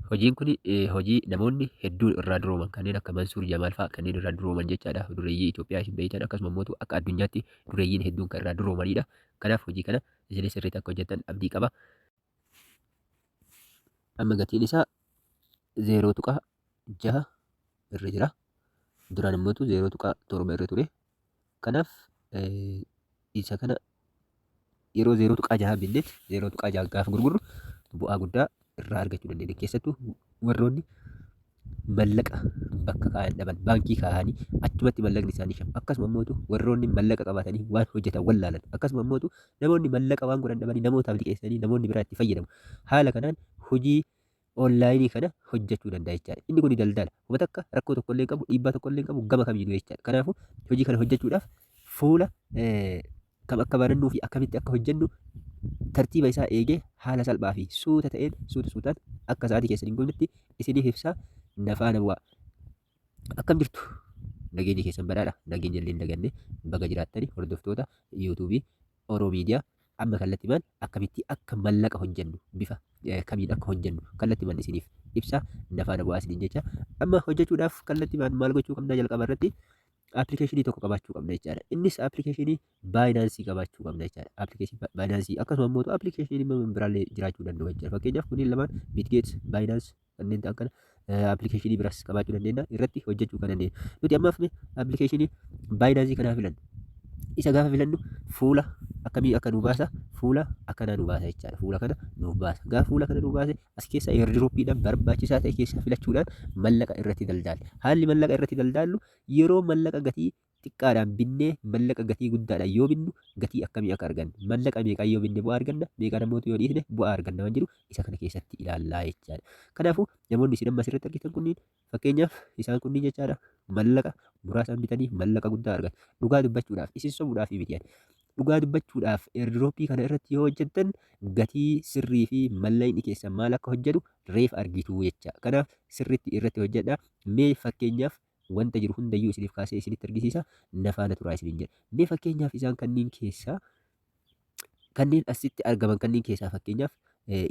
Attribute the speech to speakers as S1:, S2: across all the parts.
S1: Hojiin kun hojii namoonni hedduun irraa durooman kanneen akka Mansuur Jamaal fa'aa kanneen irraa durooman jechaadha. Dureeyyii Itoophiyaa isin beektan akkasuma immoo akka addunyaatti dureeyyiin hedduun kan irraa duroomanidha. Kanaaf hojii kana isinis sirriitti akka hojjettan abdii qaba. Amma gatiin isaa 0.6 irra jira. Duraan immoo 0.7 irra ture. Kanaaf isa kana yeroo 0.6 binneet 0.6 gaafa gurgurru bu'aa guddaa irraa argachuu dandeenya. Keessattuu warroonni mallaqa bakka kaa'an dhaban baankii kaa'anii achumatti mallaqni isaanii shafu. Akkasuma immoo warroonni mallaqa qabaatanii waan hojjetan wallaalan. Akkasuma immoo namoonni mallaqa waan godhan dhabanii namootaaf liqeessanii namoonni biraa itti fayyadamu. Haala kanaan hojii onlaayinii kana hojjechuu danda'a jechaadha. Inni kun daldala. Homa takka rakkoo tokko illee hin qabu, dhiibbaa tokko illee hin qabu gama kamiinuu jechaadha. Kanaafuu hojii kana hojjechuudhaaf fuula kam akka barannuu fi akkamitti akka hojjennu tartiiba isaa eegee haala salphaa fi suuta ta'een suuta suutaan akka sa'aatii keessan hin gubnetti isiniif ibsaa na faana bu'aa. Akkam jirtu? Nageenyi keessan badhaadha. Nageenya illee hin daganne baga jiraattani hordoftoota yuutuubii Oro Media amma kallattimaan akkamitti akka mallaqa hojjennu bifa kamiin akka hojjennu kallattimaan isiniif ibsa na faana bu'aa isiniin jecha amma hojjechuudhaaf kallattimaan maal gochuu qabna jalqaba irratti appilikeeshinii tokko qabaachuu qabna jechaadha. Innis appilikeeshinii Baayinaansii qabaachuu qabna jechaadha. Appilikeeshinii Baayinaansii akkasuma immoo appilikeeshinii biraallee jiraachuu danda'u jechaadha. Fakkeenyaaf kunniin lamaan Bitget, Baayinaans kanneen ta'an kana appilikeeshinii biraas qabaachuu dandeenya irratti hojjechuu kan dandeenya. Nuti ammaaf mee appilikeeshinii Baayinaansii kanaa filannu. Isa gaafa filannu fuula akkamii akka nu baasa fuula akkanaa nu baasa jechaadha. Fuula kana nuuf baasa. Gaafa fuula kana nu baase as keessa airdroppiidhaan barbaachisaa ta'e keessaa filachuudhaan mallaqa irratti daldaalla. Haalli mallaqa irratti daldaallu yeroo mallaqa gatii xiqqaadhaan binnee mallaqa gatii guddaadhaan yoo binnu gatii akkamii akka argannu, mallaqa meeqaan yoo binne bu'aa arganna, meeqaan ammoo yoo dhiisne bu'aa arganna waan jedhu isa kana keessatti ilaallaa jechaadha. Kanaafuu namoonni isin amma asirratti argitan kunniin fakkeenyaaf isaan kunniin jechaadha mallaqa muraasaan bitanii mallaqa guddaa argatu. Dhugaa dubbachuudhaaf isin sobuudhaaf miti ani. Dhugaa dubbachuudhaaf airdroppii kana irratti yoo hojjettan gatii sirrii fi mallaqni keessan maal akka hojjetu reef argitu jecha. Kanaaf sirriitti irratti hojjedha. Mee fakkeenyaaf wanta jiru hundayyuu isiniif kaasee isinitti argisiisa na faana turaa isiniin jedha. Mee fakkeenyaaf isaan kanneen keessaa kanneen asitti argaman kanneen keessaa fakkeenyaaf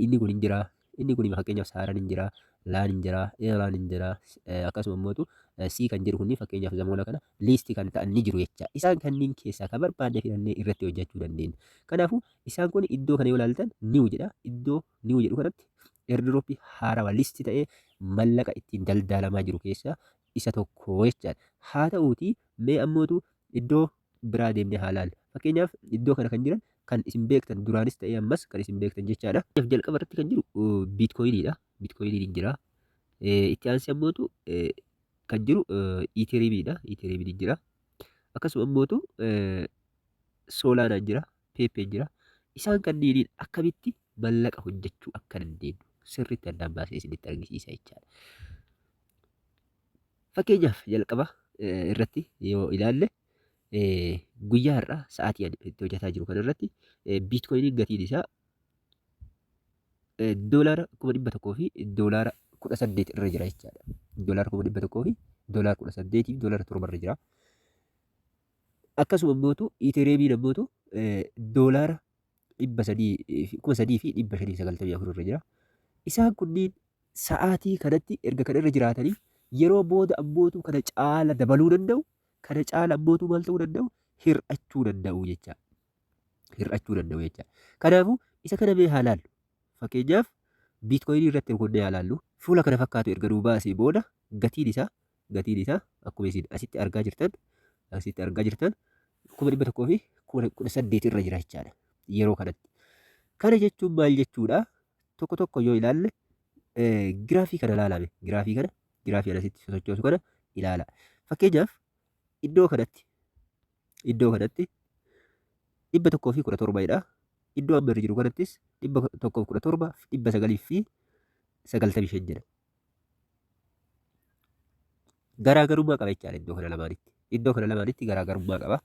S1: inni kun hin jira, inni kun fakkeenyaaf saaraan hin jira, laan hin jira, eelaan hin jira, akkasuma immoo sii kan jedhu kunniin fakkeenyaaf zamoona kana liisti kan ta'an ni jiru jecha. Isaan kanneen keessaa kan barbaanne filannee irratti hojjechuu dandeenya. Kanaafuu isaan kun iddoo kana yoo ilaaltan niw jedha. Iddoo niw jedhu kanatti airdrop haarawa list ta'ee mallaqa ittiin daldaalamaa jiru keessaa isa tokko jechaadha. Haa ta'uutii mee ammootu iddoo biraa deemnee haa laallu. Fakkeenyaaf iddoo kana kan jiran kan isin beektan duraanis ta'ee ammas kan isin beektan jechaadha. Jalqaba irratti kan jiru biitkoyiniidha. Biitkoyiniin hin jira. Itti aansee ammootu kan jiru iiteeriimiidha. Iiteeriimiin hin jira. Akkasuma ammootu soolaanaan jira. Peeppeen jira. Isaan kanniiniin akkamitti mallaqa hojjechuu akka dandeenyu sirriitti addaan baasee isinitti argisiisa jechaadha. Fakkeenyaaf jalqaba irratti yoo ilaalle guyyaa har'aa sa'aatii ani itti hojjetaa jiru kana irratti biitkoyiniin gatiin isaa doolaara 100,000 fi doolaara 18 irra jira jechaadha. Doolaara 100,000 fi doolaara 18 fi doolaara 7 irra jira. Akkasuma immootu Iitereemiin ammootu doolaara 3,594 irra jira. Isaan kunniin sa'aatii kanatti erga kan irra jiraatanii yeroo booda ammootu kana caala dabaluu danda'u, kana caala ammootu maal ta'uu danda'u? Hir'achuu danda'u jecha. Hir'achuu danda'u jecha. Kanaafuu isa kana mee haa laallu. Fakkeenyaaf biitkoyinii irratti rukunnee haa laallu. Fuula kana fakkaatu erga nuu baasee booda gatiin isaa gatiin isaa akkuma isin asitti argaa jirtan asitti argaa jirtan 118,018 irra jira jechaadha yeroo kanatti. Kana jechuun maal jechuudha? Tokko tokko yoo ilaalle giraafii kana ilaalame giraafii kana giraafii asitti sosochoosu kana ilaala. Fakkeenyaaf iddoo kanatti iddoo kanatti 117 dha. Iddoo amma irra jiru kanattis 117 995 jedha. Garaagarummaa qaba jechaadha iddoo kana lamaanitti. Iddoo kana lamaanitti garaagarummaa qaba.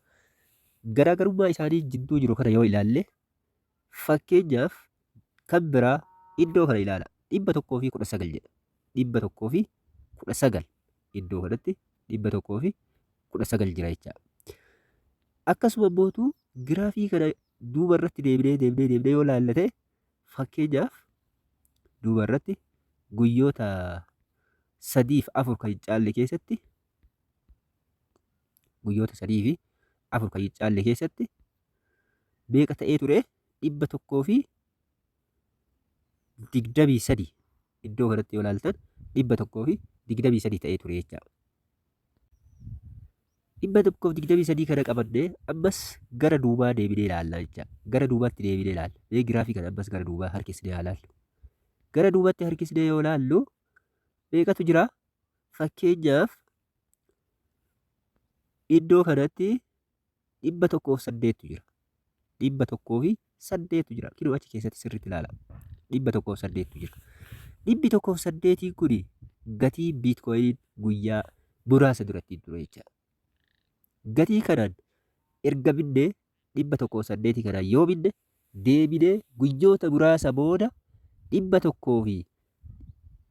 S1: Garaagarummaa isaanii jidduu jiru kana yoo ilaalle fakkeenyaaf kan biraa iddoo kana ilaala. 119 jedha. 119 iddoo kanatti 119 jira jechaadha. Akkasuma mootuu giraafii kana duuba irratti deebinee deebinee deebinee yoo ilaalle ta'e fakkeenyaaf duuba irratti Guyyoota sadiif afur kan hin caalle keessatti, guyyoota sadii fi afur kan hin caalle keessatti meeqa ta'ee ture? 123. Iddoo kanatti yoo ilaaltan 123 ta'ee ture jechaadha. 123 kana qabannee ammas gara duubaa deebinee ilaalla jecha. Gara duubaatti deebinee ilaalla. Mee giraafii kana ammas gara duubaa harkisnee haa ilaallu. Gara duubatti harkisnee yoo ilaallu meeqatu jira? Fakkeenyaaf, iddoo kanatti 108tu jira. 108tu jira. Kinoo achi keessatti sirriitti ilaala. 108tu jira. 108n kun gatii biitkooyiniin guyyaa muraasa duratti ture jechaadha. Gatii kanaan erga binnee, 108 kanaan yoo binne, deebinee guyyoota muraasa booda dhibba tokkoo fi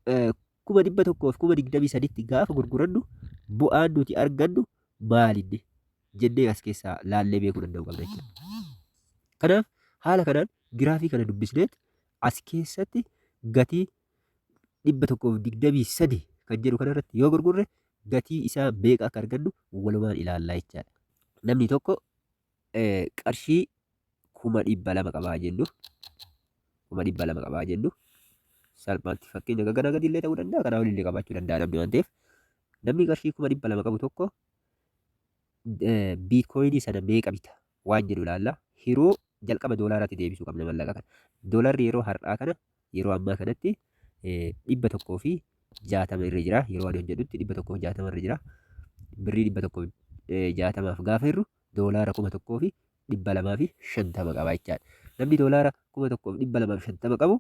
S1: 123,000tti gaafa gurgurannu bu'aan nuti argannu maalinni jennee as keessaa laallee beekuu danda'uu qabna jechuudha. Kanaaf haala kanaan giraafii kana dubbisneet as keessatti gatii 123 kan jedhu kanarratti yoo gurgurre gatii isaa meeqa akka argannu walumaan ilaallaa jechaadha. Namni tokko qarshii 200,000 qabaa jennu, 200,000 qabaa jennu, salphaatti fakkeenya gagana gadi illee ta'uu danda'a, kanaa olillee qabaachuu danda'a namni waan ta'eef, namni qarshii 200,000 qabu tokko biitkooyinii sana meeqa bita waan jedhu ilaalla. Hiruu jalqaba doolaaraatti deebisuu qabna mallaqa kana. Doolaarri yeroo har'aa kana, yeroo ammaa kanatti 160 irra jira. Yeroo ani hojjedhutti 160 irra jira. Birrii 160f gaafa hirru doolaara 1250 qaba jechaadha. Namni doolaara 1250 qabu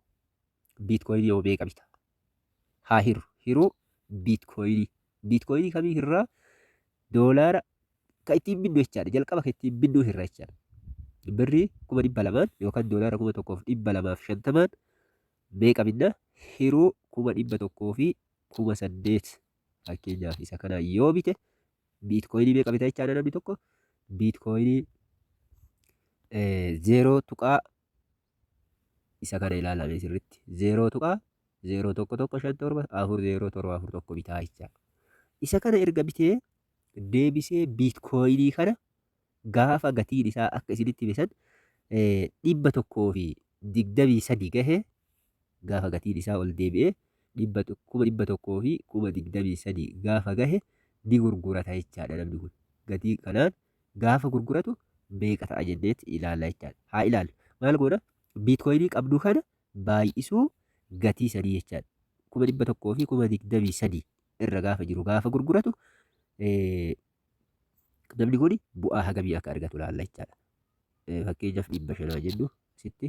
S1: biitkooyinii yoo meeqa bita? Haa hiru. Hiruu biitkooyinii. Biitkooyinii kamii irraa? Doolaara kan ittiin binnu jechaadha. Jalqaba kan ittiin binnu irra jechaadha. Birrii 200,000n yookaan doolaara 1250n meeqa binna? Hiruu 108,000, fakkeenyaaf isa kana yoo bite biitkooyinii meeqa bita jechaadha namni tokko? Biitkooyinii zeeroo tuqaa, isa kana ilaalame sirriitti, 0.0115740741 bitaa jechaadha. Isa kana erga bitee deebisee biitkooyinii kana gaafa gatiin isaa akka isinitti hime san 123 gahe, gaafa gatiin isaa ol deebi'ee 123,023 gaafa gahe ni gurgurata jechaadha namni kun. Gatii kanaan gaafa gurguratu meeqa ta'a jenneet ilaalla jechaadha. Haa ilaallu. Maal goona? Biitkooyinii qabnu kana baay'isuu gatii sanii jechaadha. 123,000 irra gaafa jiru gaafa gurguratu namni kun bu'aa hagamii akka argatu ilaalla jechaadha. Fakkeenyaaf 500 jennu, sitti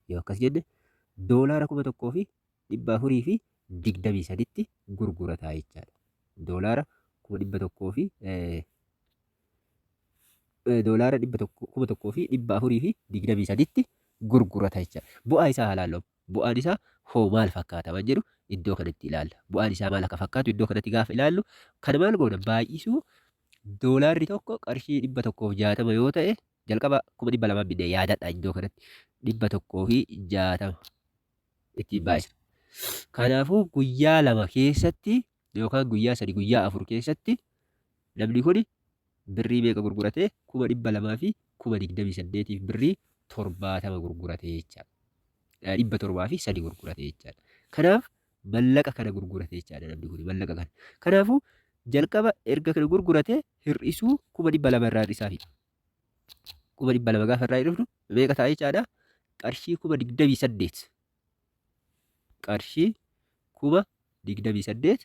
S1: yoo akkas jenne doolaara 1423tti gurgurataa jechaadha. Doolaara kuma dhibba tokkoo fi doolaara 1423tti gurgurata jechaadha. Bu'aa isaa haa ilaallu. Bu'aan isaa hoo maal fakkaata waan jedhu iddoo kanatti ilaalla. Bu'aan isaa maal akka fakkaatu iddoo kanatti gaafa ilaallu kana maal goona? Baay'isuu, doolaarri tokko qarshii 160 yoo ta'e, jalqaba 200,000 binne yaadadha, iddoo kanatti 160 ittiin baay'isna. Kanaafuu guyyaa 2 keessatti yookaan guyyaa 3, guyyaa 4 keessatti namni kun birrii meeqa gurgurate? 228,000f birrii 70 gurgurate jechaadha. 703 gurgurate jechaadha. Kanaaf mallaqa kana gurgurate jechaadha namni kun mallaqa kana. Kanaafuu jalqaba erga kana gurgurate hir'isuu 200,000 irraa hir'isaa fi 200,000 gaafa irraa hir'ifnu meeqa ta'a jechaadha? Qarshii 28,000, qarshii 28,000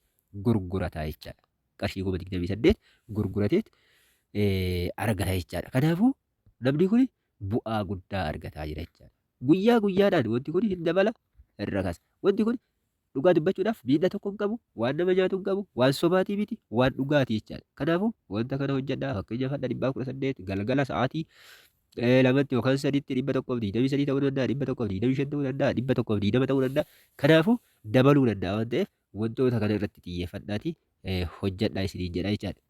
S1: gurgurata jechaadha. Qarshii 28,000 gurgurateet argata jechaadha. Kanaafuu namni kun bu'aa guddaa argataa jira jechaadha. Guyyaa guyyaadhaan wanti kun hin dabala, irra kaasa. Wanti kun dhugaa dubbachuudhaaf miidhaa tokko hin qabu, waan nama nyaatu hin qabu, waan sobaatii miti, waan dhugaati jechaadha. Kanaafuu wanta kana hojjedhaa. Fakkeenyaaf hadha 118 galgala sa'aatii 2tti yookaan 3tti 123 ta'uu danda'a, 125 ta'uu danda'a, 120 ta'uu danda'a. Kanaafuu dabaluu danda'a waan ta'eef wantoota kana irratti xiyyeeffadhaati hojjedhaa isiniin jedha jechaadha.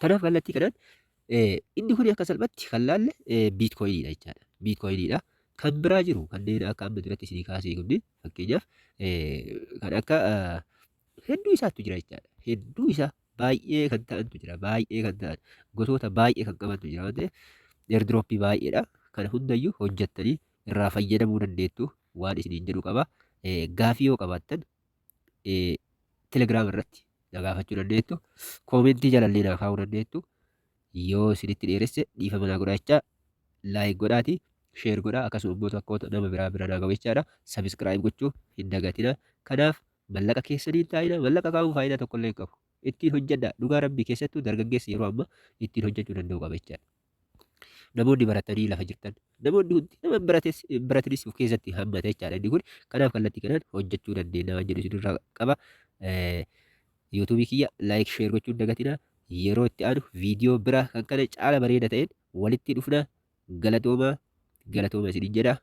S1: Kanaaf kallattii kanaan inni kun akka salphatti kan laalle biitkooyiniidha jechaadha. Biitkooyiniidha. Kan biraa jiru kanneen akka amma duratti isinii kaasee kunniin, fakkeenyaaf kan akka hedduu isaatu jira jechaadha. Hedduu isaa baay'ee kan ta'antu jira. Baay'ee kan ta'an, gosoota baay'ee kan qabantu jira waan ta'eef, airdroppii baay'eedha. Kana hundayyuu hojjettanii irraa fayyadamuu dandeettu waan isiniin jedhu qaba. Gaafii yoo qabaattan Telegram irratti na gaafachuu dandeettu. Commentii jalallee naa kaa'uu dandeettu. Yoo isinitti dheeresse dhiifama naa godhaa jechaa, like godhaati, share godhaa, akkasuma immoo tokkoota nama biraa bira naa ga'u jechaadha. Subscribe gochuu hin dagatina. Kanaaf mallaqa keessanii hin taa'ina. Mallaqa kaa'uun faayidaa tokkollee hin qabu. Ittiin hojjedhaa. Dhugaa rabbii, keessattuu dargaggeessi yeroo ammaa ittiin hojjechuu danda'u qaba jechaadha. Namoonni baratanii lafa jirtan, namoonni hundi, nama barates baratanis of keessatti hammata jechaadha inni kun. Kanaaf kallattii kanaan hojjechuu dandeenya waan jedhu isinirraa qaba. YouTubeii kiyya like, share gochuu hin dagatina. Yeroo itti aanu viidiyoo biraa kan kana caala bareeda ta'een walitti dhufna. Galatoomaa, galatooma isinin jedha.